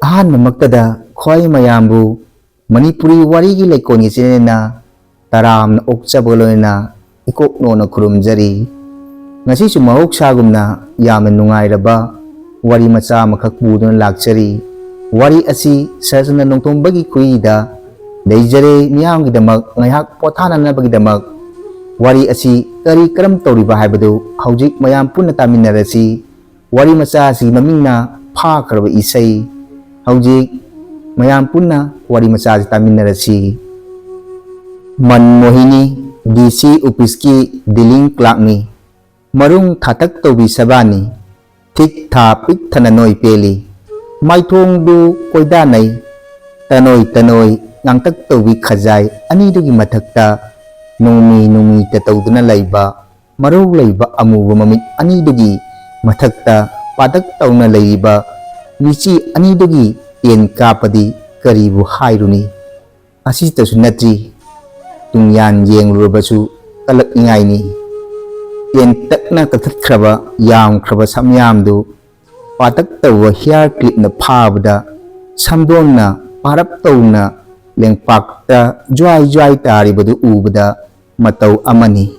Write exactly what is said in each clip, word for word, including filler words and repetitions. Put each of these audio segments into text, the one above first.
ꯑꯍꯥꯟꯕꯃꯛꯇꯗ ꯈ꯭ꯋꯥꯏ ꯃꯌꯥꯝꯕꯨ ꯃꯅꯤꯄꯨꯔꯤ ꯋꯥꯔꯤꯒꯤ ꯂꯩꯀꯣꯜꯒꯤ ꯆꯦꯅꯦꯜꯅ ꯇꯔꯥꯝꯅ ꯑꯣꯛꯆꯕꯒ ꯂꯣꯏꯅꯅ ꯏꯀꯣꯛ ꯅꯣꯟꯅ ꯈꯨꯔꯨꯝꯖꯔꯤ꯫ ꯉꯁꯤꯁꯨ ꯃꯍꯧꯁꯥꯒꯨꯝꯅ ꯌꯥꯝꯅ ꯅꯨꯡꯉꯥꯏꯔꯕ ꯋꯥꯔꯤ ꯃꯆꯥ ꯑꯃꯈꯛ ꯄꯨꯗꯨꯅ ꯂꯥꯛꯆꯔꯤ꯫ ꯋꯥꯔꯤ ꯑꯁꯤ ꯁꯍꯖꯅ ꯅꯣꯡꯊꯣꯝꯕꯒꯤ ꯈꯨꯏꯗ ꯂꯩꯖꯔꯦ꯫ ꯃꯤꯌꯥꯝꯒꯤꯗꯃꯛ ꯉꯥꯏꯍꯥꯛ ꯄꯣꯊꯥꯅꯅꯕꯒꯤꯗꯃꯛ ꯋꯥꯔꯤ ꯑꯁꯤ ꯀꯔꯤ ꯀꯔꯝ ꯇꯧꯔꯤꯕ ꯍꯥꯏꯕꯗꯨ ꯍꯧꯖꯤꯛ ꯃꯌꯥꯝ ꯄꯨꯟꯅ ꯇꯥꯃꯤꯟꯅꯔꯁꯤ꯫ ꯋꯥꯔꯤ ꯃꯆꯥ ꯑꯁꯤꯒꯤ ꯃꯃꯤꯡꯅ ꯐꯥꯈ꯭ꯔꯕ ꯏꯁꯩ꯫ ꯍꯧꯖꯤꯛ ꯃꯌꯥꯝ ꯄꯨꯟꯅ ꯋꯥꯔꯤ ꯃꯆꯥ ꯑꯁꯤ ꯇꯥꯃꯤꯟꯅꯔꯁꯤ꯫ ꯃꯟꯃꯣꯍꯤꯅꯤ ꯗꯤ ꯁꯤ ꯑꯣꯐꯤꯁꯀꯤ ꯗꯤꯂꯤꯡ ꯀ꯭ꯂꯥꯔꯛꯅꯤ꯫ ꯃꯔꯨꯡ ꯊꯥꯇꯛ ꯇꯧꯕꯤ ꯁꯕꯥꯅꯤ꯫ ꯊꯤꯛ ꯊꯥ ꯄꯤꯛ ꯊꯅ ꯅꯣꯏ ꯄꯦꯜꯂꯤ꯫ ꯃꯥꯏꯊꯣꯡꯗꯨ ꯀꯣꯏꯗꯥꯅꯩ꯫ ꯇꯅꯣꯏ ꯇꯅꯣꯏ ꯉꯥꯡꯇꯛ ꯇꯧꯕꯤ ꯈꯖꯥꯏ ꯑꯅꯤꯗꯨꯒꯤ ꯃꯊꯛꯇ ꯅꯨꯡꯃꯤ ꯅꯨꯡꯃꯤꯇ ꯇꯧꯗꯨꯅ ꯂꯩꯕ ꯃꯔꯧ ꯂꯩꯕ ꯑꯃꯨꯕ ꯃꯃꯤꯠ ꯑꯅꯤꯗꯨꯒꯤ ꯃꯊꯛꯇ ꯄꯥꯗꯛ ꯇꯧꯅ ꯂꯩꯔꯤꯕ ꯃꯤꯆꯤ ꯑꯅꯤꯗꯨꯒꯤ ꯇꯦꯟ ꯀꯥꯞꯄꯗꯤ ꯀꯔꯤꯕꯨ ꯍꯥꯏꯔꯨꯅꯤ? ꯑꯁꯤꯇꯁꯨ ꯅꯠꯇ꯭ꯔꯤ, ꯇꯨꯡꯌꯥꯟ ꯌꯦꯡꯂꯨꯔꯕꯁꯨ ꯀꯜꯂꯛꯅꯤꯡꯉꯥꯏꯅꯤ꯫ ꯇꯦꯟꯇꯛꯅ ꯀꯛꯊꯠꯈ꯭ꯔꯕ ꯌꯥꯝꯈ꯭ꯔꯕ ꯁꯝꯌꯥꯝꯗꯨ ꯄꯥꯇꯛ ꯇꯧꯕ ꯍꯤꯌꯥꯔ ꯀ꯭ꯂꯤꯞꯅ ꯐꯥꯕꯗ ꯁꯝꯗꯣꯟꯅ ꯄꯥꯔꯞ ꯇꯧꯅ ꯂꯦꯡꯄꯥꯛꯇ ꯖ꯭ꯋꯥꯏ ꯖ꯭ꯋꯥꯏ ꯇꯥꯔꯤꯕꯗꯨ ꯎꯕꯗ ꯃꯇꯧ ꯑꯃꯅꯤ꯫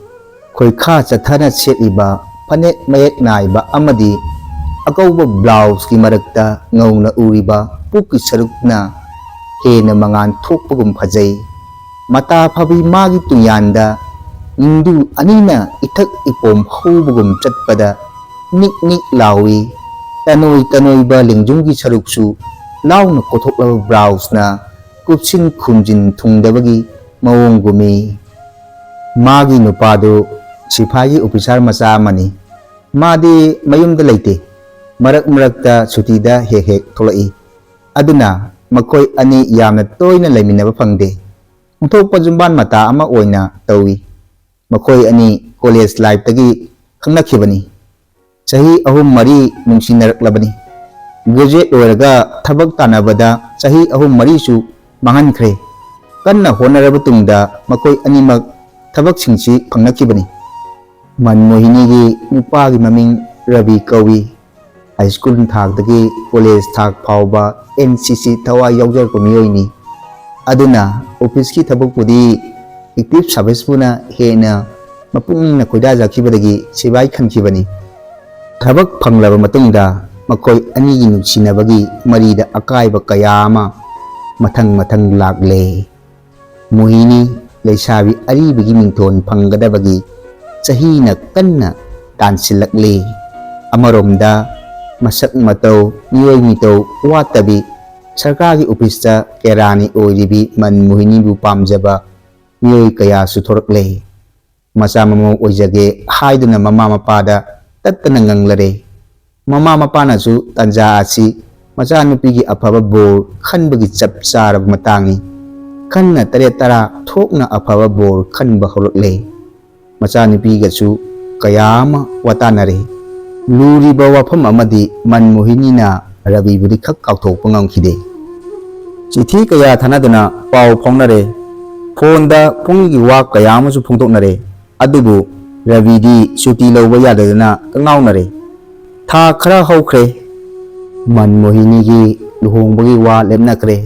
ꯈꯣꯏꯈꯥ ꯆꯠꯊꯅ ꯁꯦꯠꯂꯤꯕ ꯐꯅꯦꯛ ꯃꯌꯦꯛ ꯅꯥꯏꯕ ꯑꯃꯗꯤ ꯑꯀꯧꯕ ꯕ꯭ꯂꯥꯎꯁꯀꯤ ꯃꯔꯛꯇ ꯉꯧꯅ ꯎꯔꯤꯕ ꯄꯨꯛꯀꯤ ꯁꯔꯨꯛꯅ ꯍꯦꯟꯅ ꯃꯉꯥꯜ ꯊꯣꯛꯄꯒꯨꯝ ꯐꯖꯩ꯫ ꯃꯇꯥ ꯐꯥꯕꯤ ꯃꯥꯒꯤ ꯇꯨꯡꯌꯥꯟꯗ ꯅꯤꯡꯗꯨ ꯑꯅꯤꯅ ꯏꯊꯛ ꯏꯄꯣꯝ ꯍꯧꯕꯒꯨꯝ ꯆꯠꯄꯗ ꯅꯤꯛ ꯅꯤꯛ ꯂꯥꯎꯏ꯫ ꯇꯅꯣꯏ ꯇꯅꯣꯏꯕ ꯂꯦꯡꯖꯨꯝꯒꯤ ꯁꯔꯨꯛꯁꯨ ꯂꯥꯎꯅ ꯀꯣꯊꯣꯛꯂꯕ ꯕ꯭ꯂꯥꯎꯁꯅ ꯀꯨꯞꯁꯤꯟ ꯈꯨꯝꯖꯤꯟ ꯊꯨꯡꯗꯕꯒꯤ ꯃꯑꯣꯡꯒꯨꯝꯃꯤ꯫ ꯃꯥꯒꯤ ꯅꯨꯄꯥꯗꯨ ꯁꯤꯐꯥꯏꯒꯤ ꯑꯣꯐꯤꯁꯥꯔ ꯃꯆꯥ ꯑꯃꯅꯤ꯫ ꯃꯥꯗꯤ ꯃꯌꯨꯝꯗ ꯂꯩꯇꯦ꯫ ꯃꯔꯛ ꯃꯔꯛꯇ ꯁꯨꯇꯤꯗ ꯍꯦꯛ ꯍꯦꯛ ꯊꯣꯛꯂꯛꯏ꯫ ꯑꯗꯨꯅ ꯃꯈꯣꯏ ꯑꯅꯤ ꯌꯥꯝꯅ ꯇꯣꯏꯅ ꯂꯩꯃꯤꯟꯅꯕ ꯐꯪꯗꯦ꯫ ꯑꯣꯟꯊꯣꯛꯄ ꯌꯨꯝꯕꯥꯟ ꯃꯇꯥ ꯑꯃ ꯑꯣꯏꯅ ꯇꯧꯏ꯫ ꯃꯈꯣꯏ ꯑꯅꯤ ꯀꯣꯂꯦꯖ ꯂꯥꯏꯐꯇꯒꯤ ꯈꯪꯅꯈꯤꯕꯅꯤ꯫ ꯆꯍꯤ ꯑꯍꯨꯝ ꯃꯔꯤ ꯅꯨꯡꯁꯤꯅꯔꯛꯂꯕꯅꯤ꯫ ꯒ꯭ꯔꯦꯖꯨꯑꯦꯠ ꯂꯣꯏꯔꯒ ꯊꯕꯛ ꯇꯥꯟꯅꯕꯗ ꯆꯍꯤ ꯑꯍꯨꯝ ꯃꯔꯤꯁꯨ ꯃꯥꯡꯍꯟꯈ꯭ꯔꯦ꯫ ꯀꯟꯅ ꯍꯣꯠꯅꯔꯕ ꯇꯨꯡꯗ ꯃꯈꯣꯏ ꯑꯅꯤꯃꯛ ꯊꯕꯛꯁꯤꯡꯁꯤ ꯐꯪꯅꯈꯤꯕꯅꯤ꯫ ꯃꯟꯃꯣꯍꯤꯅꯤꯒꯤ ꯅꯨꯄꯥꯒꯤ ꯃꯃꯤꯡ ꯔꯕꯤ ꯀꯧꯏ꯫ ꯍꯥꯏ ꯁ꯭ꯀꯨꯜ ꯊꯥꯛꯇꯒꯤ ꯀꯣꯂꯦꯖ ꯊꯥꯛ ꯐꯥꯎꯕ ꯑꯦꯟ ꯁꯤ ꯁꯤ ꯊꯋꯥꯏ ꯌꯥꯎꯖꯔꯛꯄ ꯃꯤꯑꯣꯏꯅꯤ꯫ ꯑꯗꯨꯅ ꯑꯣꯐꯤꯁꯀꯤ ꯊꯕꯛꯄꯨꯗꯤ ꯑꯦꯛꯇꯤꯚ ꯁꯥꯔꯚꯤꯁꯄꯨꯅ ꯍꯦꯟꯅ ꯃꯄꯨꯛꯅꯤꯡꯅ ꯈꯣꯏꯗꯥꯖꯈꯤꯕꯗꯒꯤ ꯁꯤꯐꯥꯏ ꯈꯟꯈꯤꯕꯅꯤ꯫ ꯊꯕꯛ ꯐꯪꯂꯕ ꯃꯇꯨꯡꯗ ꯃꯈꯣꯏ ꯑꯅꯤꯒꯤ ꯅꯨꯡꯁꯤꯅꯕꯒꯤ ꯃꯔꯤꯗ ꯑꯀꯥꯏꯕ ꯀꯌꯥ ꯑꯃ ꯃꯊꯪ ꯃꯊꯪ ꯂꯥꯛꯂꯦ꯫ ꯃꯣꯍꯤꯅꯤ ꯂꯩꯁꯥꯕꯤ ꯑꯔꯤꯕꯒꯤ ꯃꯤꯡꯊꯣꯟ ꯐꯪꯒꯗꯕꯒꯤ ꯆꯍꯤꯅ ꯀꯟꯅ ꯇꯥꯟꯁꯤꯜꯂꯛꯂꯤ꯫ ꯑꯃꯔꯣꯝꯗ ꯃꯁꯛ ꯃꯇꯧ, ꯃꯤꯑꯣꯏ ꯃꯤꯇꯧ ꯋꯥꯠꯇꯕꯤ ꯁꯔꯀꯥꯔꯒꯤ ꯑꯣꯐꯤꯁꯇ ꯀꯦꯔꯥꯅꯤ ꯑꯣꯏꯔꯤꯕꯤ ꯃꯟ ꯃꯣꯍꯤꯅꯤꯕꯨ ꯄꯥꯝꯖꯕ ꯃꯤꯑꯣꯏ ꯀꯌꯥꯁꯨ ꯊꯣꯔꯛꯂꯦ꯫ ꯃꯆꯥ ꯃꯃꯧ ꯑꯣꯏꯖꯒꯦ ꯍꯥꯏꯗꯨꯅ ꯃꯃꯥ ꯃꯄꯥꯗ ꯇꯠꯇꯅ ꯉꯪꯂꯔꯦ꯫ ꯃꯃꯥ ꯃꯄꯥꯅꯁꯨ ꯇꯥꯟꯖꯥ ꯑꯁꯤ ꯃꯆꯥꯅꯨꯄꯤꯒꯤ ꯑꯐꯕ ꯕꯣꯔ ꯈꯟꯕꯒꯤ ꯆꯞ ꯆꯥꯔꯕ ꯃꯇꯥꯡꯅꯤ꯫ ꯈꯟꯅ ꯇꯔꯦꯠ ꯇꯔꯥ ꯊꯣꯛꯅ ꯑꯐꯕ ꯕꯣꯔ ꯈꯟꯕ ꯍꯧꯔꯛꯂꯦ꯫ ꯃꯆꯥꯅꯨꯄꯤꯒꯁꯨ ꯀꯌꯥ ꯑꯃ ꯋꯥꯇꯥꯅꯔꯦ꯫ ꯂꯨꯔꯤꯕ ꯋꯥꯐꯝ ꯑꯃꯗꯤ ꯃꯟ ꯃꯣꯍꯤꯅꯤꯅ ꯔꯕꯤꯕꯨꯗꯤ ꯈꯛ ꯀꯥꯎꯊꯣꯛꯄ ꯉꯝꯈꯤꯗꯦ꯫ ꯆꯤꯊꯤ ꯀꯌꯥ ꯊꯥꯅꯗꯨꯅ ꯄꯥꯎ ꯐꯥꯎꯅꯔꯦ꯫ ꯐꯣꯟꯗ ꯄꯨꯡꯒꯤ ꯋꯥ ꯀꯌꯥ ꯑꯃꯁꯨ ꯐꯣꯡꯗꯣꯛꯅꯔꯦ꯫ ꯑꯗꯨꯕꯨ ꯔꯕꯤꯗꯤ ꯁꯨꯇꯤ ꯂꯧꯕ ꯌꯥꯗꯗꯨꯅ ꯀꯉꯥꯎꯅꯔꯦ꯫ ꯊꯥ ꯈꯔ ꯍꯧꯈ꯭ꯔꯦ꯫ ꯃꯟ ꯃꯣꯍꯤꯅꯤꯒꯤ ꯂꯨꯍꯣꯡꯕꯒꯤ ꯋꯥ ꯂꯦꯞꯅꯈ꯭ꯔꯦ꯫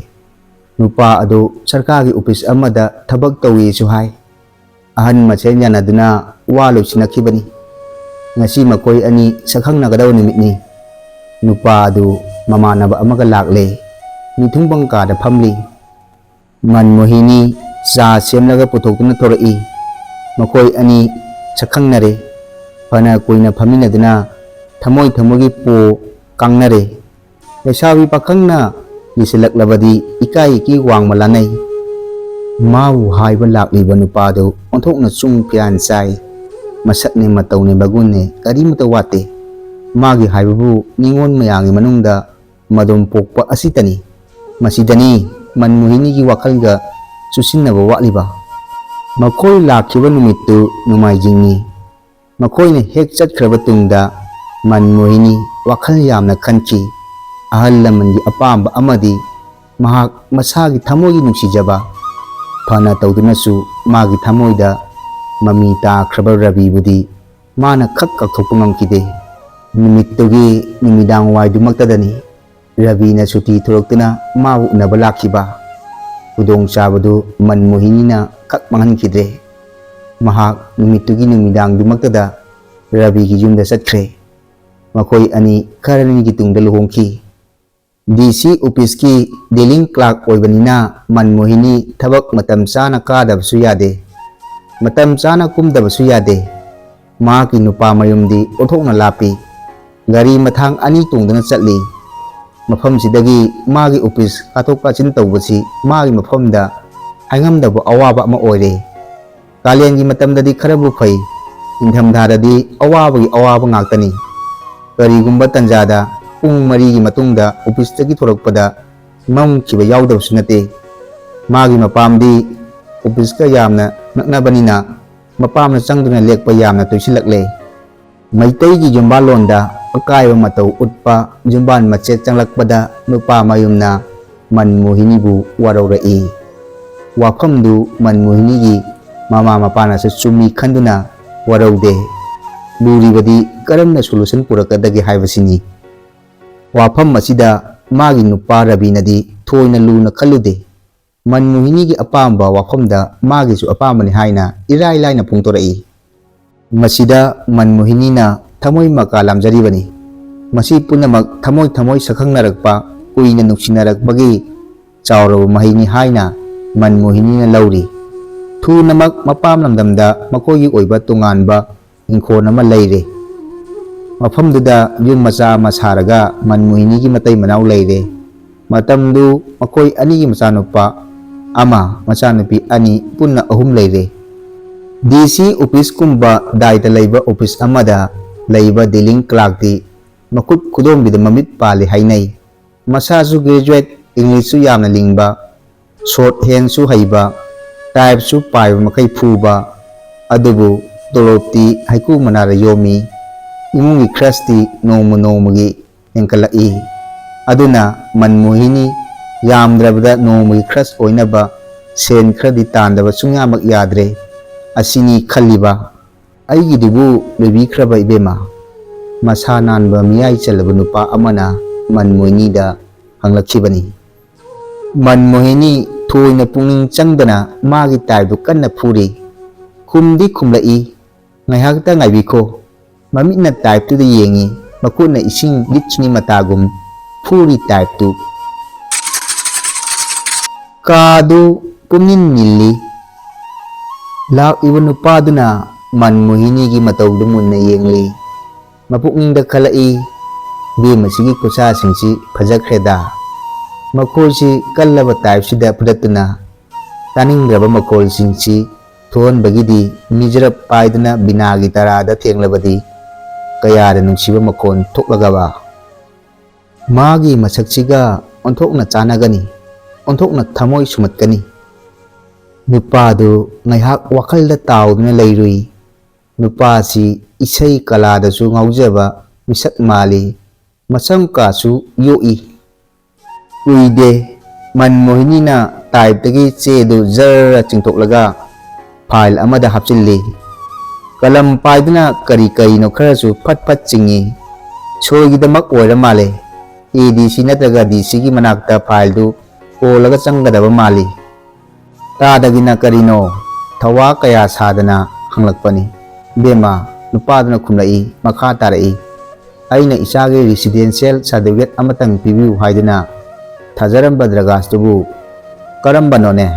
ꯅꯨꯄꯥ ꯑꯗꯨ ꯁꯔꯀꯥꯔꯒꯤ ꯑꯣꯐꯤꯁ ꯑꯃꯗ ꯊꯕꯛ ꯇꯧꯏꯁꯨ ꯍꯥꯏ꯫ ꯑꯍꯟ ꯃꯁꯦꯟ ꯌꯥꯅꯗꯨꯅ ꯋꯥ ꯂꯣꯏꯁꯤꯟꯅꯈꯤꯕꯅꯤ꯫ ꯉꯁꯤ ꯃꯈꯣꯏ ꯑꯅꯤ ꯁꯛꯈꯪꯅꯒꯗꯕ ꯅꯨꯃꯤꯠꯅꯤ꯫ ꯅꯨꯄꯥ ꯑꯗꯨ ꯃꯃꯥꯟꯅꯕ ꯑꯃꯒ ꯂꯥꯛꯂꯦ꯫ ꯃꯤꯊꯨꯡꯐꯝ ꯀꯥꯗ ꯐꯝꯂꯤ꯫ ꯃꯟ ꯃꯣꯍꯤꯅꯤ ꯆꯥ ꯁꯦꯝꯂꯒ ꯄꯨꯊꯣꯛꯇꯨꯅ ꯊꯣꯔꯛꯏ꯫ ꯃꯈꯣꯏ ꯑꯅꯤ ꯁꯛꯈꯪꯅꯔꯦ꯫ ꯐꯅ ꯀꯨꯏꯅ ꯐꯝꯃꯤꯟꯅꯗꯨꯅ ꯊꯃꯣꯏ ꯊꯃꯣꯏꯒꯤ ꯄꯣ ꯀꯥꯡꯅꯔꯦ꯫ ꯂꯩꯁꯥꯕꯤ ꯄꯥꯈꯪꯅ ꯂꯤꯁꯤꯜꯂꯛꯂꯕꯗꯤ ꯏꯀꯥꯏ ꯏꯀꯤ ꯋꯥꯡꯃ ꯂꯥꯟꯅꯩ꯫ ꯃꯥꯕꯨ ꯍꯥꯏꯕ ꯂꯥꯛꯂꯤꯕ ꯅꯨꯄꯥꯗꯨ ꯑꯣꯟꯊꯣꯛꯅ ꯆꯨꯡ ꯐꯤꯔꯥꯟ ꯆꯥꯏ꯫ ꯃꯁꯛꯅꯦ ꯃꯇꯧꯅꯦ ꯃꯒꯨꯟꯅꯦ ꯀꯔꯤꯃꯇ ꯋꯥꯠꯇꯦ꯫ ꯃꯥꯒꯤ ꯍꯥꯏꯕꯕꯨ ꯅꯤꯉꯣꯜ ꯃꯌꯥꯝꯒꯤ ꯃꯅꯨꯡꯗ ꯃꯗꯣꯝ ꯄꯣꯛꯄ ꯑꯁꯤꯇꯅꯤ꯫ ꯃꯁꯤꯗꯅꯤ ꯃꯟꯃꯣꯍꯤꯅꯤꯒꯤ ꯋꯥꯈꯜꯒ ꯆꯨꯁꯤꯟꯅꯕ ꯋꯥꯠꯂꯤꯕ꯫ ꯃꯈꯣꯏ ꯂꯥꯛꯈꯤꯕ ꯅꯨꯃꯤꯠꯇꯨ ꯅꯣꯡꯃꯥꯏꯖꯤꯡꯅꯤ꯫ ꯃꯈꯣꯏꯅ ꯍꯦꯛ ꯆꯠꯈ꯭ꯔꯕ ꯇꯨꯡꯗ ꯃꯟꯃꯣꯍꯤꯅꯤ ꯋꯥꯈꯜ ꯌꯥꯝꯅ ꯈꯟꯈꯤ꯫ ꯑꯍꯜ ꯂꯃꯟꯒꯤ ꯑꯄꯥꯝꯕ ꯑꯃꯗꯤ ꯃꯍꯥꯛ ꯃꯁꯥꯒꯤ ꯊꯃꯣꯏꯒꯤ ꯅꯨꯡꯁꯤꯖꯕ ꯐꯅ ꯇꯧꯗꯨꯅꯁꯨ ꯃꯥꯒꯤ ꯊꯃꯣꯏꯗ ꯃꯃꯤ ꯇꯥꯈ꯭ꯔꯕ ꯔꯕꯤꯕꯨꯗꯤ ꯃꯥꯅ ꯈꯛ ꯀꯥꯎꯊꯣꯛꯄ ꯉꯝꯈꯤꯗꯦ꯫ ꯅꯨꯃꯤꯠꯇꯨꯒꯤ ꯅꯨꯃꯤꯗꯥꯡ ꯋꯥꯏꯗꯨꯃꯛꯇꯗꯅꯤ ꯔꯕꯤꯅ ꯁꯨꯇꯤ ꯊꯣꯔꯛꯇꯨꯅ ꯃꯥꯕꯨ ꯎꯅꯕ ꯂꯥꯛꯈꯤꯕ꯫ ꯈꯨꯗꯣꯡꯆꯥꯕꯗꯨ ꯃꯟꯃꯣꯍꯤꯅꯤꯅ ꯈꯛ ꯃꯥꯡꯍꯟꯈꯤꯗ꯭ꯔꯦ꯫ ꯃꯍꯥꯛ ꯅꯨꯃꯤꯠꯇꯨꯒꯤ ꯅꯨꯃꯤꯗꯥꯡꯗꯨꯃꯛꯇꯗ ꯔꯕꯤꯒꯤ ꯌꯨꯝꯗ ꯆꯠꯈ꯭ꯔꯦ꯫ ꯃꯈꯣꯏ ꯑꯅꯤ ꯈꯔꯅꯤꯒꯤ ꯇꯨꯡꯗ ꯂꯨꯍꯣꯡꯈꯤ꯫ ꯗꯤ ꯁꯤ ꯑꯣꯐꯤꯁꯀꯤ ꯗꯤꯂꯤꯡ ꯀ꯭ꯂꯥꯔꯛ ꯑꯣꯏꯕꯅꯤꯅ ꯃꯟꯃꯣꯍꯤꯅꯤ ꯊꯕꯛ ꯃꯇꯝ ꯆꯥꯅ ꯀꯥꯗꯕꯁꯨ ꯌꯥꯗꯦ, ꯃꯇꯝ ꯆꯥꯅ ꯀꯨꯝꯗꯕꯁꯨ ꯌꯥꯗꯦ꯫ ꯃꯍꯥꯛꯀꯤ ꯅꯨꯄꯥ ꯃꯌꯨꯝꯗꯤ ꯑꯣꯟꯊꯣꯛꯅ ꯂꯥꯞꯄꯤ꯫ ꯒꯥꯔꯤ ꯃꯊꯥꯡ ꯑꯅꯤ ꯇꯣꯡꯗꯨꯅ ꯆꯠꯂꯤ꯫ ꯃꯐꯝꯁꯤꯗꯒꯤ ꯃꯥꯒꯤ ꯑꯣꯐꯤꯁ ꯀꯥꯊꯣꯛ ꯀꯥꯁꯤꯟ ꯇꯧꯕꯁꯤ ꯃꯥꯒꯤ ꯃꯐꯝꯗ ꯍꯥꯏꯉꯝꯗꯕ ꯑꯋꯥꯕ ꯑꯃ ꯑꯣꯏꯔꯦ꯫ ꯀꯥꯂꯦꯟꯒꯤ ꯃꯇꯝꯗꯗꯤ ꯈꯔꯕꯨ ꯐꯩ, ꯅꯤꯡꯊꯝꯊꯥꯗꯗꯤ ꯑꯋꯥꯕꯒꯤ ꯑꯋꯥꯕ ꯉꯥꯛꯇꯅꯤ꯫ ꯀꯔꯤꯒꯨꯝꯕ ꯇꯟꯖꯥꯗ ꯄꯨꯡ ꯃꯔꯤꯒꯤ ꯃꯇꯨꯡꯗ ꯑꯣꯐꯤꯁꯇꯒꯤ ꯊꯣꯔꯛꯄꯗ ꯃꯝꯈꯤꯕ ꯌꯥꯎꯗꯕꯁꯨ ꯅꯠꯇꯦ꯫ ꯃꯥꯒꯤ ꯃꯄꯥꯝꯗꯤ ꯑꯣꯐꯤꯁꯀ ꯌꯥꯝꯅ ꯅꯛꯅꯕꯅꯤꯅ ꯃꯄꯥꯝꯗ ꯆꯪꯗꯨꯅ ꯂꯦꯛꯄ ꯌꯥꯝꯅ ꯇꯣꯏꯁꯤꯜꯂꯛꯂꯦ꯫ ꯃꯩꯇꯩꯒꯤ ꯌꯨꯝꯕꯥꯜꯂꯣꯟꯗ ꯑꯀꯥꯏꯕ ꯃꯇꯧ ꯎꯠꯄ ꯌꯨꯝꯕꯥꯟ ꯃꯆꯦꯠ ꯆꯪꯂꯛꯄꯗ ꯅꯨꯄꯥ ꯃꯌꯨꯝꯅ ꯃꯟꯃꯣꯍꯤꯅꯤꯕꯨ ꯋꯥꯔꯧꯔꯛꯏ꯫ ꯋꯥꯐꯝꯗꯨ ꯃꯟꯃꯣꯍꯤꯅꯤꯒꯤ ꯃꯃꯥ ꯃꯄꯥꯅꯁꯨ ꯆꯨꯝꯃꯤ ꯈꯟꯗꯨꯅ ꯋꯥꯔꯧꯗꯦ꯫ ꯂꯨꯔꯤꯕꯗꯤ ꯀꯔꯝꯅ ꯁꯣꯂꯨꯁꯟ ꯄꯨꯔꯛꯀꯗꯒꯦ ꯍꯥꯏꯕꯁꯤꯅꯤ꯫ ꯋꯥꯐꯝ ꯑꯁꯤꯗ ꯃꯥꯒꯤ ꯅꯨꯄꯥ ꯔꯕꯤꯅꯗꯤ ꯊꯣꯏꯅ ꯂꯨꯅ ꯈꯜꯂꯨꯗꯦ꯫ ꯃꯟꯃꯣꯍꯤꯅꯤꯒꯤ ꯑꯄꯥꯝꯕ ꯋꯥꯐꯝꯗ ꯃꯥꯒꯤꯁꯨ ꯑꯄꯥꯝꯕꯅꯤ ꯍꯥꯏꯅ ꯏꯔꯥꯏ ꯂꯥꯏꯅ ꯐꯣꯡꯗꯣꯔꯛꯏ꯫ ꯃꯁꯤꯗ ꯃꯟꯃꯣꯍꯤꯅꯤꯅ ꯊꯃꯣꯏ ꯃꯀꯥ ꯂꯥꯝꯖꯔꯤꯕꯅꯤ꯫ ꯃꯁꯤ ꯄꯨꯝꯅꯃꯛ ꯊꯃꯣꯏ ꯊꯃꯣꯏ ꯁꯛꯈꯪꯅꯔꯛꯄ, ꯀꯨꯏꯅ ꯅꯨꯡꯁꯤꯅꯔꯛꯄꯒꯤ ꯆꯥꯎꯔꯕ ꯃꯍꯩꯅꯤ ꯍꯥꯏꯅ ꯃꯟꯃꯣꯍꯤꯅꯤꯅ ꯂꯧꯔꯤ꯫ ꯊꯨꯅꯃꯛ ꯃꯄꯥꯝ ꯂꯝꯗꯝꯗ ꯃꯈꯣꯏꯒꯤ ꯑꯣꯏꯕ ꯇꯣꯉꯥꯟꯕ ꯏꯪꯈꯣꯜ ꯑꯃ ꯂꯩꯔꯦ꯫ ꯃꯐꯝꯗꯨꯗ ꯌꯨꯝ ꯃꯆꯥ ꯑꯃ ꯁꯥꯔꯒ ꯃꯟꯃꯣꯍꯤꯅꯤꯒꯤ ꯃꯇꯩ ꯃꯅꯥꯎ ꯂꯩꯔꯦ꯫ ꯃꯇꯝꯗꯨ ꯃꯈꯣꯏ ꯑꯅꯤꯒꯤ ꯃꯆꯥꯅꯨꯄꯥ ꯑꯃ, ꯃꯆꯥꯅꯨꯄꯤ ꯑꯅꯤ, ꯄꯨꯟꯅ ꯑꯍꯨꯝ ꯂꯩꯔꯦ꯫ ꯗꯤ ꯁꯤ ꯑꯣꯐꯤꯁꯀꯨꯝꯕ ꯗꯥꯏꯇ ꯂꯩꯕ ꯑꯣꯐꯤꯁ ꯑꯃꯗ ꯂꯩꯕ ꯗꯤꯂꯤꯡ ꯀ꯭ꯂꯥꯔꯛꯇꯤ ꯃꯈꯨꯠ ꯈꯨꯗꯣꯝꯕꯤꯗ ꯃꯃꯤꯠ ꯄꯥꯜꯂꯤ ꯍꯥꯏꯅꯩ꯫ ꯃꯁꯥꯁꯨ ꯒ꯭ꯔꯦꯖꯨꯋꯦꯠ, ꯏꯪꯂꯤꯁꯁꯨ ꯌꯥꯝꯅ ꯂꯤꯡꯕ, ꯁꯣꯔꯠ ꯍꯦꯟꯁꯨ ꯍꯩꯕ, ꯇꯥꯏꯞꯁꯨ ꯄꯥꯏꯕ ꯃꯈꯩ ꯐꯨꯕ, ꯑꯗꯨꯕꯨ ꯇꯣꯂꯣꯞꯇꯤ ꯍꯩꯀ꯭ꯔꯨ ꯃꯅꯥꯗ ꯌꯣꯝꯃꯤ꯫ ꯏꯃꯨꯡꯒꯤ ꯈ꯭ꯔꯁꯇꯤ ꯅꯣꯡꯃ ꯅꯣꯡꯃꯒꯤ ꯍꯦꯟꯀꯠꯂꯛꯏ꯫ ꯑꯗꯨꯅ ꯃꯟꯃꯣꯍꯤꯅꯤ ꯌꯥꯝꯗ꯭ꯔꯕꯗ ꯅꯣꯡꯃꯒꯤ ꯈ꯭ꯔꯁ ꯑꯣꯏꯅꯕ ꯁꯦꯟ ꯈꯔꯗꯤ ꯇꯥꯟꯗꯕ ꯁꯨꯡꯌꯥꯃꯛ ꯌꯥꯗ꯭ꯔꯦ꯫ ꯑꯁꯤꯅꯤ ꯈꯜꯂꯤꯕ꯫ ꯑꯩꯒꯤꯗꯨꯕꯨ ꯂꯣꯏꯕꯤꯈ꯭ꯔꯕ ꯏꯕꯦꯝꯃ? ꯃꯁꯥ ꯅꯥꯟꯕ ꯃꯤꯌꯥꯏ ꯆꯜꯂꯕ ꯅꯨꯄꯥ ꯑꯃꯅ ꯃꯟꯃꯣꯍꯤꯅꯤꯗ ꯍꯪꯂꯛꯈꯤꯕꯅꯤ꯫ ꯃꯟꯃꯣꯍꯤꯅꯤ ꯊꯣꯏꯅ ꯄꯨꯛꯅꯤꯡ ꯆꯪꯗꯅ ꯃꯥꯒꯤ ꯇꯥꯏꯞꯇꯨ ꯀꯟꯅ ꯐꯨꯔꯤ꯫ ꯈꯨꯝꯗꯤ ꯈꯨꯝꯂꯛꯏ, "ꯉꯥꯏꯍꯥꯛꯇ ꯉꯥꯏꯕꯤꯈꯣ"꯫ ꯃꯃꯤꯠꯅ ꯇꯥꯏꯞꯇꯨꯗ ꯌꯦꯡꯉꯤ, ꯃꯈꯨꯠꯅ ꯏꯁꯤꯡ ꯂꯤꯠꯁꯨꯅꯤ ꯃꯇꯥꯒꯨꯝ ꯐꯨꯔꯤ ꯇꯥꯏꯞꯇꯨ꯫ ꯀꯥꯗꯨ ꯄꯨꯝꯅꯤꯟ ꯅꯤꯜꯂꯤ꯫ ꯂꯥꯛꯂꯤꯕ ꯅꯨꯄꯥꯗꯨꯅ ꯃꯟꯃꯣꯍꯤꯅꯤꯒꯤ ꯃꯇꯧꯗꯨ ꯃꯨꯟꯅ ꯌꯦꯡꯂꯤ꯫ ꯃꯄꯨꯛꯅꯤꯡꯗ ꯈꯜꯂꯛꯏ, "ꯏꯕꯦꯝꯃꯁꯤꯒꯤ ꯈꯨꯠꯁꯥꯁꯤꯡꯁꯤ ꯐꯖꯈ꯭ꯔꯦꯗ꯫ ꯃꯈꯣꯜꯁꯤ ꯀꯜꯂꯕ ꯇꯥꯏꯞꯁꯤꯗ ꯐꯨꯗꯠꯇꯨꯅ ꯇꯥꯅꯤꯡꯗ꯭ꯔꯕ ꯃꯈꯣꯜꯁꯤꯡꯁꯤ ꯊꯣꯛꯍꯟꯕꯒꯤꯗꯤ ꯃꯤꯖꯔꯞ ꯄꯥꯏꯗꯨꯅ ꯕꯤꯅꯥꯒꯤ ꯇꯔꯥꯗ ꯊꯦꯡꯂꯕꯗꯤ ꯀꯌꯥꯗ ꯅꯨꯡꯁꯤꯕ ꯃꯈꯣꯜ ꯊꯣꯛꯂꯒꯕ꯫ ꯃꯥꯒꯤ ꯃꯁꯛꯁꯤꯒ ꯑꯣꯟꯊꯣꯛꯅ ꯆꯥꯟꯅꯒꯅꯤ, ꯑꯣꯟꯊꯣꯛꯅ ꯊꯃꯣꯏ ꯁꯨꯝꯍꯠꯀꯅꯤ"꯫ ꯅꯨꯄꯥꯗꯨ ꯉꯥꯏꯍꯥꯛ ꯋꯥꯈꯜꯗ ꯇꯥꯎꯗꯨꯅ ꯂꯩꯔꯨꯏ꯫ ꯅꯨꯄꯥꯁꯤ ꯏꯁꯩ ꯀꯂꯥꯗꯁꯨ ꯉꯥꯎꯖꯕ ꯃꯤꯁꯛ ꯃꯥꯜꯂꯤ꯫ ꯃꯁꯝ ꯀꯥꯁꯨ ꯌꯣꯛꯏ꯫ ꯀꯨꯏꯗꯦ, ꯃꯟꯃꯣꯍꯤꯅꯤꯅ ꯇꯥꯏꯞꯇꯒꯤ ꯆꯦꯗꯨ ꯖꯔ ꯆꯤꯡꯊꯣꯛꯂꯒ ꯐꯥꯏꯜ ꯑꯃꯗ ꯍꯥꯞꯆꯤꯜꯂꯤ꯫ ꯀꯂꯝ ꯄꯥꯏꯗꯨꯅ ꯀꯔꯤ ꯀꯔꯤꯅꯣ ꯈꯔꯁꯨ ꯐꯠ ꯐꯠ ꯆꯤꯡꯏ꯫ ꯁꯣꯏꯒꯤꯗꯃꯛ ꯑꯣꯏꯔ ꯃꯥꯜꯂꯦ꯫ ꯑꯦ ꯗꯤ ꯁꯤ ꯅꯠꯇ꯭ꯔꯒ ꯗꯤ ꯁꯤꯒꯤ ꯃꯅꯥꯛꯇ ꯐꯥꯏꯜꯗꯨ ꯀꯣꯜꯂꯒ ꯆꯪꯒꯗꯕ ꯃꯥꯜꯂꯤ꯫ ꯇꯥꯗꯒꯤꯅ ꯀꯔꯤꯅꯣ ꯊꯋꯥ ꯀꯌꯥ ꯁꯥꯗꯅ ꯍꯪꯂꯛꯄꯅꯤ꯫ ꯏꯕꯦꯝꯃ, ꯅꯨꯄꯥꯗꯨꯅ ꯈꯨꯝꯂꯛꯏ, ꯃꯈꯥ ꯇꯥꯔꯛꯏ, "ꯑꯩꯅ ꯏꯆꯥꯒꯤ ꯔꯤꯁꯤꯗꯦꯟꯁꯤꯌꯦꯜ ꯁꯥꯔꯇꯤꯐꯤꯀꯦꯠ ꯑꯃꯇꯪ ꯄꯤꯕꯤꯌꯨ ꯍꯥꯏꯗꯨꯅ ꯊꯥꯖꯔꯝꯕ ꯗ꯭ꯔꯒꯥꯁꯇꯨꯕꯨ ꯀꯔꯝꯕꯅꯣꯅꯦ?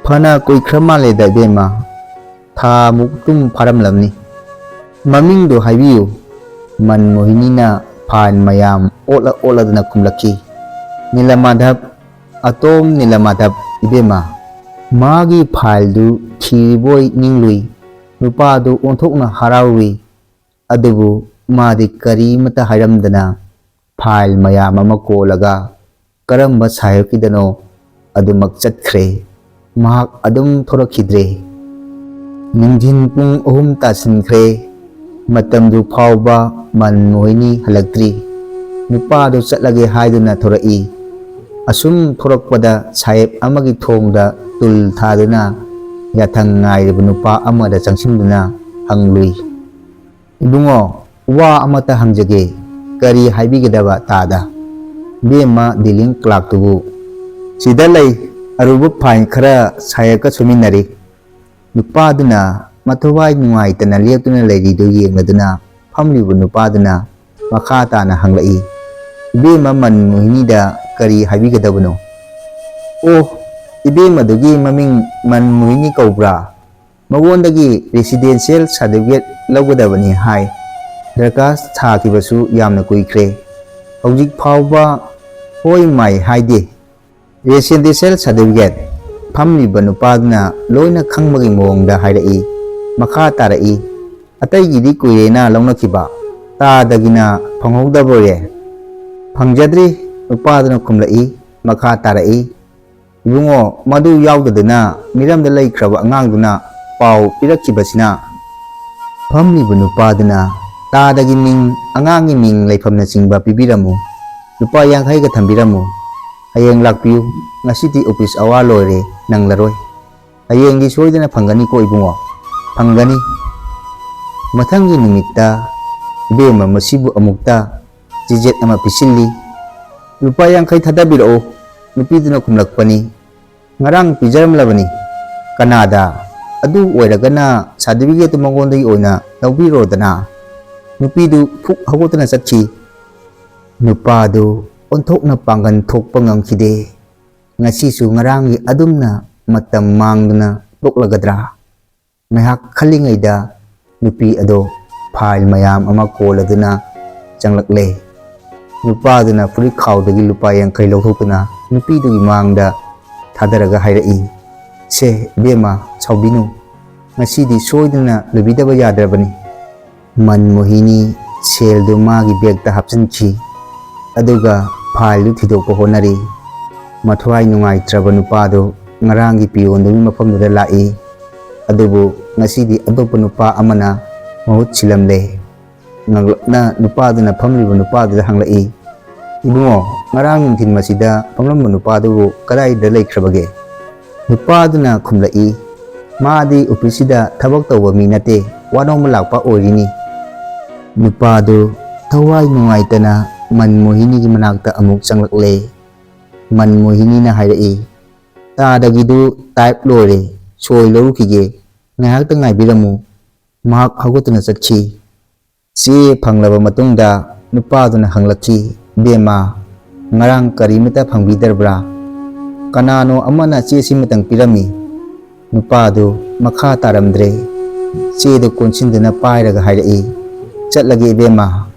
ꯐꯅ ꯀꯨꯏꯈ꯭ꯔ ꯃꯥꯜꯂꯦꯗ ꯏꯕꯦꯝꯃ, ꯊꯥ ꯃꯨꯛꯇꯨꯝ ꯐꯥꯔꯝꯂꯕꯅꯤ꯫ ꯃꯃꯤꯡꯗꯨ ꯍꯥꯏꯕꯤꯌꯨ"꯫ ꯃꯟꯃꯣꯍꯤꯅꯤꯅ ꯐꯥꯏꯜ ꯃꯌꯥꯝ ꯑꯣꯠꯂ ꯑꯣꯠꯂꯗꯅ ꯈꯨꯝꯂꯛꯈꯤ, "ꯅꯤꯂꯃꯥꯙꯕ, ꯑꯇꯣꯝ ꯅꯤꯂꯃꯥꯙꯕ ꯏꯕꯦꯝꯃ"꯫ ꯃꯥꯒꯤ ꯐꯥꯏꯜꯗꯨ ꯊꯤꯔꯤꯕꯣꯏ ꯅꯤꯡꯂꯨꯏ꯫ ꯅꯨꯄꯥꯗꯨ ꯑꯣꯟꯊꯣꯛꯅ ꯍꯔꯥꯎꯔꯨꯏ꯫ ꯑꯗꯨꯕꯨ ꯃꯥꯗꯤ ꯀꯔꯤꯃꯇ ꯍꯥꯏꯔꯝꯗꯅ ꯐꯥꯏꯜ ꯃꯌꯥꯝ ꯑꯃ ꯀꯣꯜꯂꯒ ꯀꯔꯝꯕ ꯁꯥꯍꯦꯕꯀꯤꯗꯅꯣ ꯑꯗꯨꯃꯛ ꯆꯠꯈ꯭ꯔꯦ꯫ ꯃꯍꯥꯛ ꯑꯗꯨꯝ ꯊꯣꯔꯛꯈꯤꯗ꯭ꯔꯦ꯫ ꯅꯨꯡꯊꯤꯟ ꯄꯨꯡ ꯑꯍꯨꯝ ꯇꯥꯁꯤꯟꯈ꯭ꯔꯦ꯫ ꯃꯇꯝꯗꯨ ꯐꯥꯎꯕ ꯃꯟꯃꯣꯍꯤꯅꯤ ꯍꯜꯂꯛꯇ꯭ꯔꯤ꯫ ꯅꯨꯄꯥꯗꯨ ꯆꯠꯂꯒꯦ ꯍꯥꯏꯗꯨꯅ ꯊꯣꯔꯛꯏ꯫ ꯑꯁꯨꯝ ꯊꯣꯔꯛꯄꯗ ꯁꯥꯍꯦꯕ ꯑꯃꯒꯤ ꯊꯣꯡꯗ ꯇꯨꯜ ꯊꯥꯗꯨꯅ ꯌꯥꯊꯪ ꯉꯥꯏꯔꯤꯕ ꯅꯨꯄꯥ ꯑꯃꯗ ꯆꯪꯁꯤꯟꯗꯨꯅ ꯍꯪꯂꯨꯏ, "ꯏꯕꯨꯡꯉꯣ, "ꯋꯥ ꯑꯃꯇ ꯍꯪꯖꯒꯦ, ꯀꯔꯤ ꯍꯥꯏꯕꯤꯒꯗꯕ ꯇꯥꯗ?" ꯏꯕꯦꯝꯃ ꯗꯤꯂꯤꯡ ꯀ꯭ꯂꯥꯛꯇꯨꯕꯨ, "ꯁꯤꯗ ꯂꯩ, ꯑꯔꯨꯕ ꯐꯥꯏꯜ ꯈꯔ ꯁꯥꯏꯌꯛꯀ ꯁꯨꯃꯤꯟꯅꯔꯤ꯫" ꯅꯨꯄꯥꯗꯨꯅ ꯃꯊꯋꯥꯏ ꯅꯨꯡꯉꯥꯏꯇꯅ ꯂꯦꯞꯇꯨꯅ ꯂꯩꯔꯤꯗꯨ ꯌꯦꯡꯂꯗꯨꯅ ꯐꯝꯂꯤꯕ ꯅꯨꯄꯥꯗꯨꯅ ꯃꯈꯥ ꯇꯥꯅ ꯍꯪꯂꯛꯏ, "ꯏꯕꯦꯝꯃ ꯃꯟ ꯃꯣꯍꯤꯅꯤꯗ ꯀꯔꯤ ꯍꯥꯏꯕꯤꯒꯗꯕꯅꯣ?" "ꯑꯣ, ꯏꯕꯦꯝꯃꯗꯨꯒꯤ ꯃꯃꯤꯡ ꯃꯟ ꯃꯣꯍꯤꯅꯤ ꯀꯧꯕ꯭ꯔꯥ? ꯃꯉꯣꯟꯗꯒꯤ ꯔꯦꯁꯤꯗꯦꯟꯁꯤꯌꯦꯜ ꯁꯥꯔꯇꯤꯐꯤꯀꯦꯠ ꯂꯧꯒꯗꯕꯅꯤ ꯍꯥꯏ꯫ ꯗꯔꯀꯥꯁ ꯊꯥꯈꯤꯕꯁꯨ ꯌꯥꯝꯅ ꯀꯨꯏꯈ꯭ꯔꯦ꯫ ꯍꯧꯖꯤꯛ ꯐꯥꯎꯕ ꯍꯣꯏ ꯃꯥꯏ ꯍꯥꯏꯗꯦ꯫" Residential certificate? ꯐꯝꯂꯤꯕ ꯅꯨꯄꯥꯗꯨꯅ ꯂꯣꯏꯅ ꯈꯪꯕꯒꯤ ꯃꯑꯣꯡꯗ ꯍꯥꯏꯔꯛꯏ꯫ ꯃꯈꯥ ꯇꯥꯔꯛꯏ, "ꯑꯇꯩꯒꯤꯗꯤ ꯀꯨꯏꯔꯦꯅ ꯂꯧꯅꯈꯤꯕ, ꯇꯥꯗꯒꯤꯅ ꯐꯪꯍꯧꯗꯕ ꯑꯣꯏꯔꯦ?" "ꯐꯪꯖꯗ꯭ꯔꯤ," ꯅꯨꯄꯥꯗꯨꯅ ꯈꯨꯝꯂꯛꯏ꯫ ꯃꯈꯥ ꯇꯥꯔꯛꯏ, "ꯏꯕꯨꯡꯉꯣ, ꯃꯗꯨ ꯌꯥꯎꯗꯗꯅ ꯃꯤꯔꯝꯗ ꯂꯩꯈ꯭ꯔꯕ ꯑꯉꯥꯡꯗꯨꯅ ꯄꯥꯎ ꯄꯤꯔꯛꯈꯤꯕꯁꯤꯅ꯫" ꯐꯝꯂꯤꯕ ꯅꯨꯄꯥꯗꯨꯅ, "ꯇꯥꯗꯒꯤ ꯃꯤꯡ, ꯑꯉꯥꯡꯒꯤ ꯃꯤꯡ, ꯂꯩꯐꯝꯅꯆꯤꯡꯕ ꯄꯤꯕꯤꯔꯝꯃꯨ꯫ ꯂꯨꯄꯥ ꯌꯥꯡꯈꯩꯒ ꯊꯝꯕꯤꯔꯝꯃꯨ꯫ ꯍꯌꯦꯡ ꯂꯥꯛꯄꯤꯌꯨ꯫ ꯉꯁꯤꯗꯤ ꯑꯣꯐꯤꯁ ꯑꯋꯥꯔ ꯂꯣꯏꯔꯦ, ꯅꯪꯂꯔꯣꯏ꯫ ꯍꯌꯦꯡꯗꯤ ꯁꯣꯏꯗꯅ ꯐꯪꯒꯅꯤꯀꯣ ꯏꯕꯨꯡꯉꯣ?" "ꯐꯪꯒꯅꯤ꯫" ꯃꯊꯪꯒꯤ ꯅꯨꯃꯤꯠꯇ, "ꯏꯕꯦꯝꯃ, ꯃꯁꯤꯕꯨ ꯑꯃꯨꯛꯇ ꯆꯤꯖꯦꯠ ꯑꯃ ꯄꯤꯁꯤꯜꯂꯤ꯫ ꯂꯨꯄꯥ ꯌꯥꯡꯈꯩ ꯊꯥꯗꯕꯤꯔꯛꯎ꯫" ꯅꯨꯄꯤꯗꯨꯅ ꯈꯨꯝꯂꯛꯄꯅꯤ, "ꯉꯔꯥꯡ ꯄꯤꯖꯔꯝꯂꯕꯅꯤ꯫" "ꯀꯅꯥꯗ? ꯑꯗꯨ ꯑꯣꯏꯔꯒꯅ ꯁꯥꯔꯇꯤꯐꯤꯀꯦꯠꯇꯨ ꯃꯉꯣꯟꯗꯒꯤ ꯑꯣꯏꯅ ꯂꯧꯕꯤꯔꯣꯗꯅ꯫" ꯅꯨꯄꯤꯗꯨ ꯐꯨꯛ ꯍꯧꯒꯠꯇꯨꯅ ꯆꯠꯈꯤ꯫ ꯅꯨꯄꯥꯗꯨ ꯑꯣꯟꯊꯣꯛꯅ ꯄꯥꯡꯒꯜ ꯊꯣꯛꯄ ꯉꯝꯈꯤꯗꯦ꯫ ꯉꯁꯤꯁꯨ ꯉꯔꯥꯡꯒꯤ ꯑꯗꯨꯝꯅ ꯃꯇꯝ ꯃꯥꯡꯗꯨꯅ ꯇꯣꯛꯂꯒꯗ꯭ꯔꯥ? ꯉꯥꯏꯍꯥꯛ ꯈꯜꯂꯤꯉꯩꯗ ꯅꯨꯄꯤ ꯑꯗꯣ ꯐꯥꯏꯜ ꯃꯌꯥꯝ ꯑꯃ ꯀꯣꯜꯂꯗꯨꯅ ꯆꯪꯂꯛꯂꯦ꯫ ꯅꯨꯄꯥꯗꯨꯅ ꯐꯨꯔꯤꯠ ꯈꯥꯎꯗꯒꯤ ꯂꯨꯄꯥ ꯌꯥꯡꯈꯩ ꯂꯧꯊꯣꯛꯇꯨꯅ ꯅꯨꯄꯤꯗꯨꯒꯤ ꯃꯥꯡꯗ ꯊꯥꯗꯔꯒ ꯍꯥꯏꯔꯛꯏ, "ꯁꯦ ꯏꯕꯦꯝꯃ, ꯁꯥꯎꯕꯤꯅꯨ꯫ ꯉꯁꯤꯗꯤ ꯁꯣꯏꯗꯅ ꯂꯣꯏꯕꯤꯗꯕ ꯌꯥꯗ꯭ꯔꯕꯅꯤ꯫" ꯃꯟ ꯃꯣꯍꯤꯅꯤ ꯁꯦꯜꯗꯨ ꯃꯥꯒꯤ ꯕꯦꯒꯇ ꯍꯥꯞꯆꯤꯟꯈꯤ, ꯑꯗꯨꯒ ꯐꯥꯏꯜꯗꯨ ꯊꯤꯗꯣꯛꯄ ꯍꯣꯠꯅꯔꯤ꯫ ꯃꯊ꯭ꯋꯥꯏ ꯅꯨꯡꯉꯥꯏꯇ꯭ꯔꯕ ꯅꯨꯄꯥꯗꯨ ꯉꯔꯥꯡꯒꯤ ꯄꯤꯌꯣꯟꯗꯨꯒꯤ ꯃꯐꯝꯗꯨꯗ ꯂꯥꯛꯏ, ꯑꯗꯨꯕꯨ ꯉꯁꯤꯗꯤ ꯑꯇꯣꯞꯄ ꯅꯨꯄꯥ ꯑꯃꯅ ꯃꯍꯨꯠ ꯁꯤꯜꯂꯝꯂꯦ꯫ ꯉꯛꯂꯛꯅ ꯅꯨꯄꯥꯗꯨꯅ ꯐꯝꯂꯤꯕ ꯅꯨꯄꯥꯗꯨꯗ ꯍꯪꯂꯛꯏ, "ꯏꯕꯨꯡꯉꯣ, ꯉꯔꯥꯡ ꯅꯨꯡꯊꯤꯜ ꯃꯁꯤꯗ ꯐꯝꯂꯝꯕ ꯅꯨꯄꯥꯗꯨꯕꯨ ꯀꯗꯥꯏꯗ ꯂꯩꯈ꯭ꯔꯕꯒꯦ?" ꯅꯨꯄꯥꯗꯨꯅ ꯈꯨꯝꯂꯛꯏ, "ꯃꯥꯗꯤ ꯑꯣꯐꯤꯁꯁꯤꯗ ꯊꯕꯛ ꯇꯧꯕ ꯃꯤ ꯅꯠꯇꯦ, ꯋꯥ ꯅꯣꯝꯕ ꯂꯥꯛꯄ ꯑꯣꯏꯔꯤꯅꯤ꯫" ꯅꯨꯄꯥꯗꯨ ꯊꯋꯥꯏ ꯅꯨꯡꯉꯥꯏꯇꯅ ꯃꯟꯃꯣꯍꯤꯅꯤꯒꯤ ꯃꯅꯥꯛꯇ ꯑꯃꯨꯛ ꯆꯪꯂꯛꯂꯦ꯫ ꯃꯟꯃꯣꯍꯤꯅꯤꯅ ꯍꯥꯏꯔꯛꯏ, "ꯇꯥꯗꯒꯤꯗꯨ ꯇꯥꯏꯞ ꯂꯣꯏꯔꯦ, ꯁꯣꯏ ꯂꯧꯔꯨꯈꯤꯒꯦ, ꯉꯥꯏꯍꯥꯛꯇ ꯉꯥꯏꯕꯤꯔꯝꯃꯨ꯫" ꯃꯍꯥꯛ ꯍꯧꯒꯠꯇꯨꯅ ꯆꯠꯈꯤ꯫ ꯆꯦ ꯐꯪꯂꯕ ꯃꯇꯨꯡꯗ ꯅꯨꯄꯥꯗꯨꯅ ꯍꯪꯂꯛꯈꯤ, "ꯕꯦꯝꯃ, ꯉꯔꯥꯡ ꯀꯔꯤꯃꯇ ꯐꯪꯕꯤꯗ꯭ꯔꯕ꯭ꯔꯥ?" ꯀꯅꯥꯅꯣ ꯑꯃꯅ ꯆꯦꯁꯤꯃꯇꯪ ꯄꯤꯔꯝꯃꯤ꯫ ꯅꯨꯄꯥꯗꯨ ꯃꯈꯥ ꯇꯥꯔꯝꯗ꯭ꯔꯦ꯫ ꯆꯦꯗꯨ ꯀꯣꯟꯁꯤꯟꯗꯨꯅ ꯄꯥꯏꯔꯒ ꯍꯥꯏꯔꯛꯏ, "ꯆꯠꯂꯒꯦ ꯏꯕꯦꯝꯃ꯫"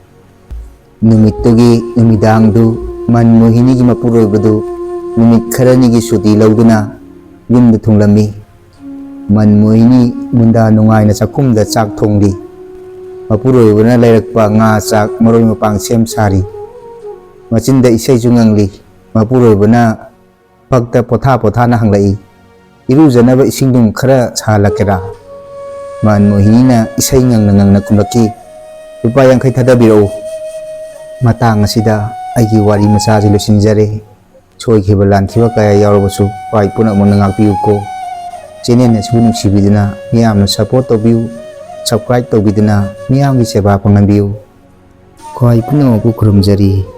ꯅꯨꯃꯤꯠꯇꯨꯒꯤ ꯅꯨꯃꯤꯗꯥꯡꯗꯨ ꯃꯟꯃꯣꯍꯤꯅꯤꯒꯤ ꯃꯄꯨꯔꯣꯏꯕꯗꯨ ꯅꯨꯃꯤꯠ ꯈꯔꯅꯤꯒꯤ ꯁꯨꯇꯤ ꯂꯧꯗꯨꯅ ꯌꯨꯝꯗ ꯊꯨꯡꯂꯝꯃꯤ꯫ ꯃꯟꯃꯣꯍꯤꯅꯤ ꯃꯨꯟꯗꯥ ꯅꯨꯡꯉꯥꯏꯅ ꯆꯥꯛꯈꯨꯝꯗ ꯆꯥꯛ ꯊꯣꯡꯂꯤ꯫ ꯃꯄꯨꯔꯣꯏꯕꯅ ꯂꯩꯔꯛꯄ ꯉꯥ, ꯆꯥꯛ, ꯃꯔꯣꯏ ꯃꯄꯥꯡ ꯁꯦꯝ ꯁꯥꯔꯤ꯫ ꯃꯆꯤꯟꯗ ꯏꯁꯩꯁꯨ ꯉꯪꯂꯤ꯫ ꯃꯄꯨꯔꯣꯏꯕꯅ ꯐꯛꯇ ꯄꯣꯊꯥ ꯄꯣꯊꯥꯅ ꯍꯪꯂꯛꯏ, "ꯏꯔꯨꯖꯅꯕ ꯏꯁꯤꯡꯗꯨꯝ ꯈꯔ ꯁꯥꯍꯜꯂꯛꯀꯦꯔꯥ?" ꯃꯟꯃꯣꯍꯤꯅꯤꯅ ꯏꯁꯩ ꯉꯪꯅ ꯉꯪꯅ ꯈꯨꯝꯂꯛꯈꯤ, "ꯂꯨꯄꯥ ꯌꯥꯡꯈꯩ ꯊꯥꯗꯕꯤꯔꯛꯎ꯫ ꯃꯇꯥꯡ ꯑꯁꯤꯗ ꯑꯩꯒꯤ ꯋꯥꯔꯤ ꯃꯆꯥꯁꯤ ꯂꯣꯏꯁꯤꯟꯖꯔꯦ꯫ ꯁꯣꯏꯈꯤꯕ ꯂꯥꯟꯈꯤꯕ ꯀꯌꯥ ꯌꯥꯎꯔꯕꯁꯨ ꯈ꯭ꯋꯥꯏ ꯄꯨꯝꯅꯃꯛꯅ ꯉꯥꯛꯄꯤꯌꯨꯀꯣ꯫ ꯆꯦꯅꯦꯜ ꯑꯁꯤꯕꯨ ꯅꯨꯡꯁꯤꯕꯤꯗꯨꯅ ꯃꯤꯌꯥꯝꯅ ꯁꯄꯣꯔꯠ ꯇꯧꯕꯤꯌꯨ, ꯁꯕꯁꯀ꯭ꯔꯥꯏꯕ ꯇꯧꯕꯤꯗꯨꯅ ꯃꯤꯌꯥꯝꯒꯤ ꯁꯦꯕꯥ ꯐꯪꯍꯟꯕꯤꯌꯨ꯫ ꯈ꯭ꯋꯥꯏ ꯄꯨꯝꯅꯃꯛꯄꯨ ꯈꯨꯔꯨꯝꯖꯔꯤ꯫